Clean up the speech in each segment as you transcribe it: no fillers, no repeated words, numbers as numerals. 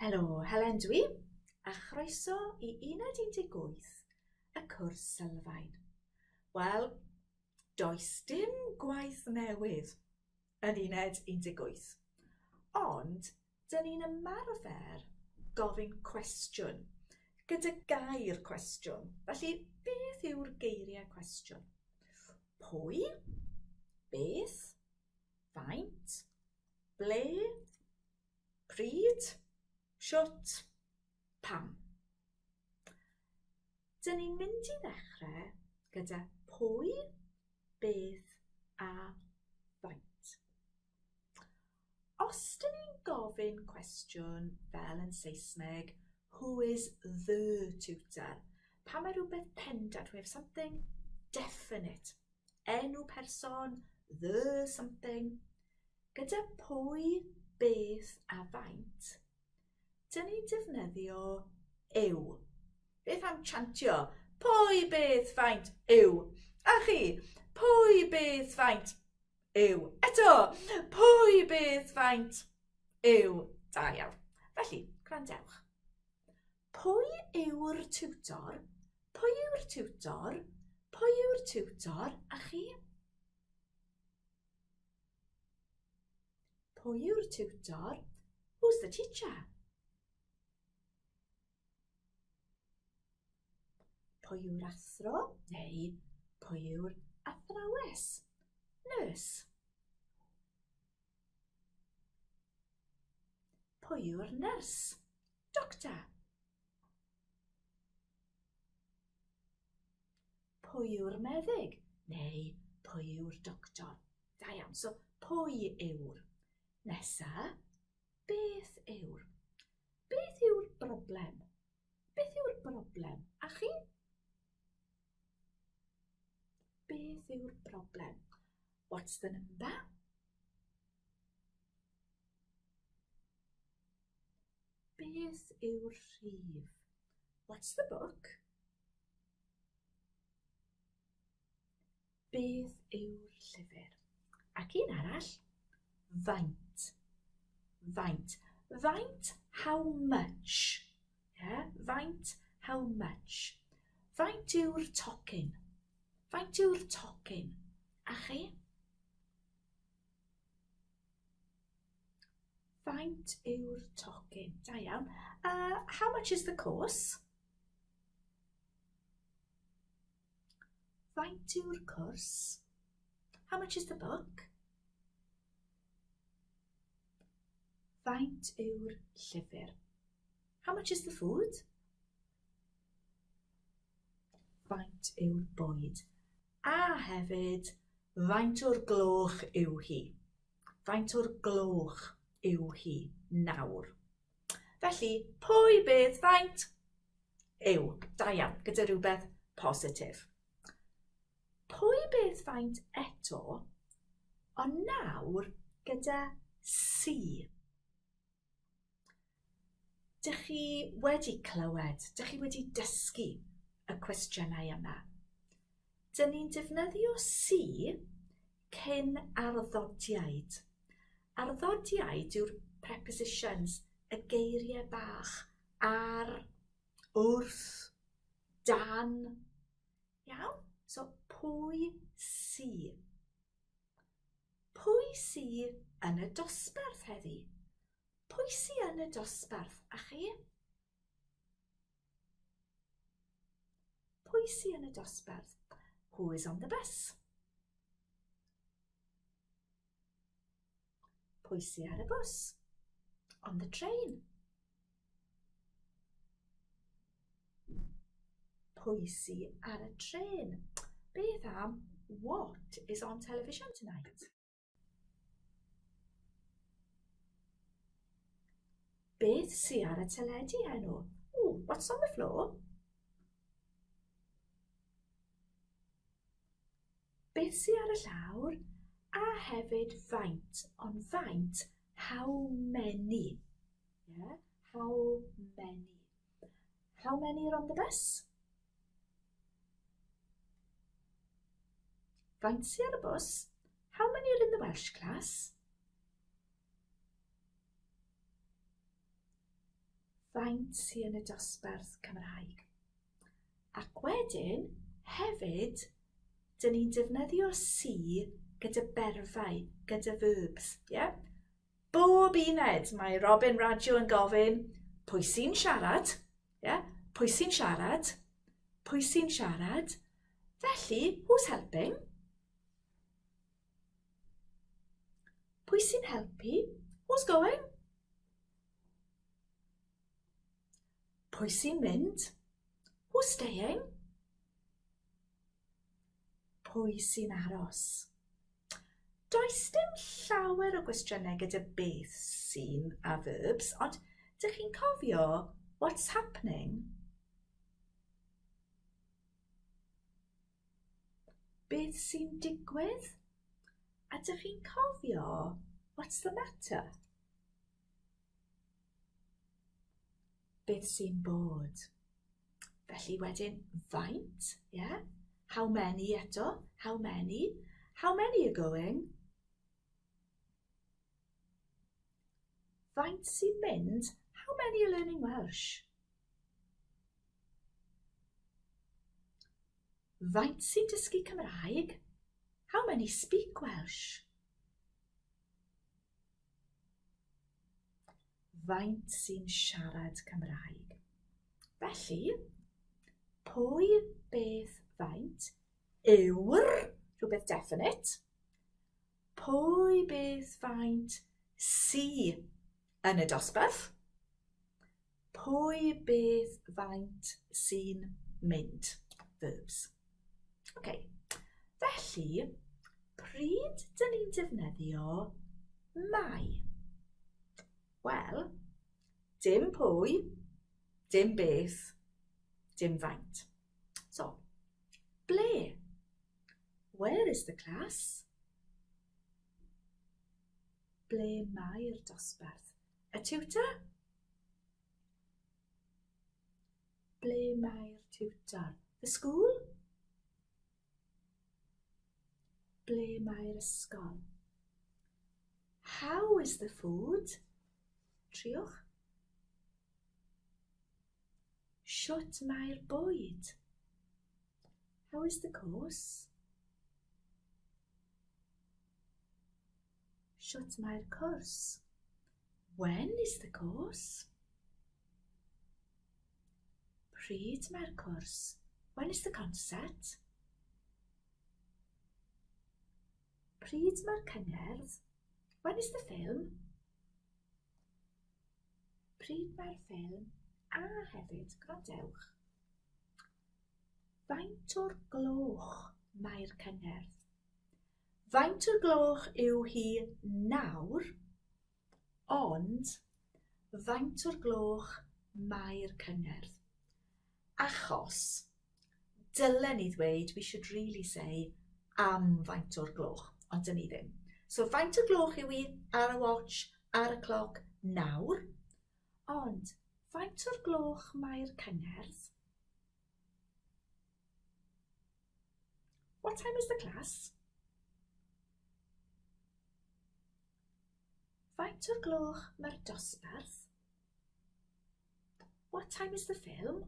Helo, Helen dwi, a chroeso i Uned 18 y cwrs sylfaen. Wel, does dim gwaith newydd yn Uned 18, ond dyn ni'n ymarfer gofyn cwestiwn gyda gair cwestiwn. Felly, beth yw'r geiriau cwestiwn? Pwy? Beth? Faint? Ble? Pryd? Shwt? Pam? Dyn ni'n mynd i ddechrau gyda pwy, beth a faint. Os dyn ni'n gofyn cwestiwn fel yn Saesneg, who is the tutor? Pan mae rhywbeth pendant, we have something definite. Enw person, the something. Gyda pwy, beth a faint, dyn ni'n defnyddio yw. Beth am chantio? Pwy, beth, faint, yw. A chi? Pwy, beth, faint, yw. Eto! Pwy, beth, faint, yw. Da iawn. Felly, gwrandewch. Pwy yw'r tiwtor? Pwy yw'r tiwtor? Pwy yw'r tiwtor? A chi? Pwy yw'r tiwtor? Who's the teacher? Pwy yw'r athro neu pwy yw'r athrawes? Nurse. Pwy yw'r nyrs? Doctor. Pwy yw'r meddyg? Neu pwy yw'r doctor? Da iawn. So, pwy yw'r? Nesa, beth yw'r? Beth yw'r broblem? Beth yw'r broblem? A chi? Beth yw'r broblem? What's the number? Beth yw'r rhif? What's the book? Beth yw'r llyfr? Ac un arall, faint. Faint. Faint, how much? Yeah? Faint, how much? Faint yw'r tocyn? Faint yw'r tocyn? A chi? Faint yw'r tocyn? Da iawn. Uh, how much is the course? Faint yw'r cwrs? How much is the book? Faint yw'r llyfr? How much is the food? Faint yw'r bwyd? A hefyd, faint o'r gloch yw hi? Faint o'r gloch yw hi nawr? Felly, pwy, beth, faint? Yw. Da iawn, gyda rhywbeth positif. Pwy, beth, faint eto, ond nawr gyda si. Dych chi wedi clywed, dych chi wedi dysgu y cwestiynau yma. Dyn ni'n defnyddio si cyn arddodiaid. Arddodiaid yw'r prepositions, y geiriau bach, ar, wrth, dan. Iawn? So, pwy sy? Pwy sy yn y dosbarth heddi? Pwy sy yn y dosbarth? A chi? Pwy sy yn y dosbarth? Who is on the bus? Pwy sy ar y bws? On the train. Pwy sy ar y trên? Beth am what is on television tonight? Beth sy ar y teledu heno? Ooh, what's on the floor? Beth sy ar y llawr? A hefyd faint, ond faint, how many? Yeah, how many? How many are on the bus? Faint sy ar y bws? How many are in the Welsh class? Faint sy yn y dosbarth Cymraeg? Ac wedyn, hefyd, dyn ni'n defnyddio sy gyda berfau, gyda verbs, ie? Yeah? Bob uned mae Robin Raju yn gofyn, pwy sy'n siarad? Yeah? Pwy sy'n siarad? Pwy sy'n siarad? Felly, who's helping? Pwy sy'n helpu? Who's going? Pwy sy'n mynd? Who's staying? Pwy sy'n aros? Does dim llawer o gwestiynau gyda beth sy'n a verbs, ond dych chi'n cofio what's happening? Beth sy'n digwydd? A dych chi'n cofio what's the matter? Beth sy'n bod? Felly wedyn, faint, yeah? How many eto? How many? How many are going? Faint sy'n mynd? How many are learning Welsh? Faint sy'n dysgu Cymraeg? How many speak Welsh? Faint sy'n siarad Cymraeg? Felly, pwy, beth, faint yw'r rhywbeth definite? Pwy, beth, faint sy yn y dosbarth? Pwy, beth, faint sy'n mynd? Verbs. Ok, felly, pryd dyn ni'n defnyddio mae? Wel, dim pwy, dim beth, dim faint. So, ble? Where is the class? Ble mae'r dosbarth? Y tutor? Ble mae'r tiwtor? The school? Ble mae'r ysgol? How is the food? Triwch. Shwt mae'r bwyd? How is the course? Shwt mae'r cwrs? When is the course? Pryd mae'r cwrs? When is the concert? Pryd mae'r cyngerdd? When is the film? Pryd mae'r ffilm? A hefyd, gwrandewch. Faint o'r gloch mae'r cyngerdd? Faint o'r gloch yw hi nawr? Ond, faint o'r gloch mae'r cyngerdd? Achos, dylen ni ddweud, we should really say, am faint o'r gloch, ond dyn ni ddim. So, faint o'r gloch yw hi ar y watch, ar y cloc, nawr? Ond, faint o'r gloch mae'r cyngerdd? What time is the class? Faint o'r gloch mae'r dosbarth? What time is the film?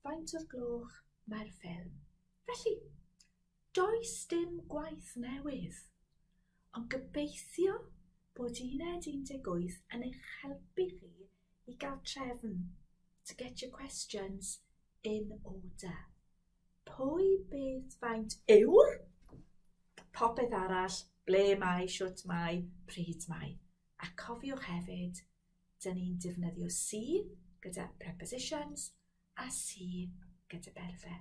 Faint o'r gloch mae'r ffilm? Felly, does dim gwaith newydd, ond gobeithio bod uned 18 yn eich helpu chi i gael trefn, to get your questions in order. Pwy, beth, faint yw'r? Popeth arall, ble mae, shwt mae, pryd mae. A cofiwch hefyd, dyn ni'n defnyddio sy gyda prepositions a sy gyda berfau.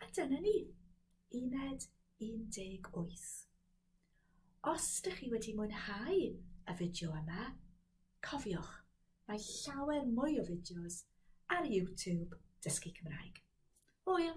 A dyna ni, uned 18. Os ydych chi wedi mwynhau y fideo yma, cofiwch, mae llawer mwy o fideos ar YouTube Dysgu Cymraeg. Hwyl!